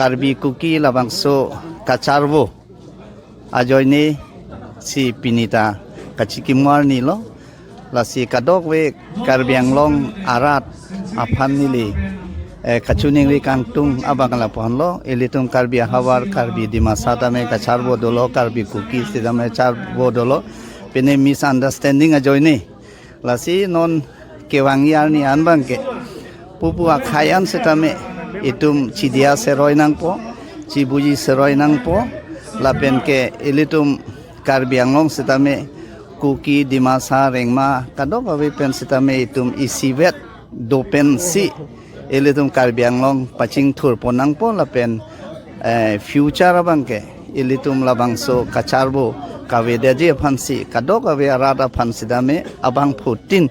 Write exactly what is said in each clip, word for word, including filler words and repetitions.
Karbi Kuki labangso kacharvo ajoine si pini ta kachikimar nilo. Lasi kadokave Karbi Anglong arat aphan neli eh, kachiningri kangtung abang lapu-anlo. Ilitum Karbi ahavar, Karbi Dimasa tame kacharvo dolo, Karbi Kuki sitame charvo dolo. Pine misunderstanding ajoine. Lasi non kevangji arni an abangke pupu akhei an sitame itum chidia seroi nangpo, chibuji seroi nangpo, lapen ke ilitum Karbi Anglong sitame Kuki, Dimasa, Rengma, kadokave pen sitame itum isivet dopensi ilitum Karbi Anglong pachingthurpon nangpo lapen eh, future abangke ilitum labangso kacharvo kavedaji aphansi kadokave arat aphan sitame abangphutin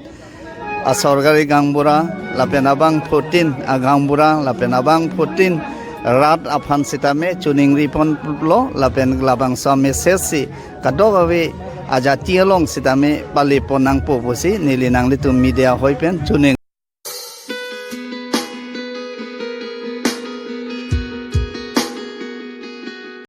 asorkari gaonbura lapen abangphutin agaonbura lapen abangphutin rat aphan sitame chiningripon lo lapen labangso message si kadokave ajati along sitame palepon nangpo pusi neli nanglitum media ahoi pen chining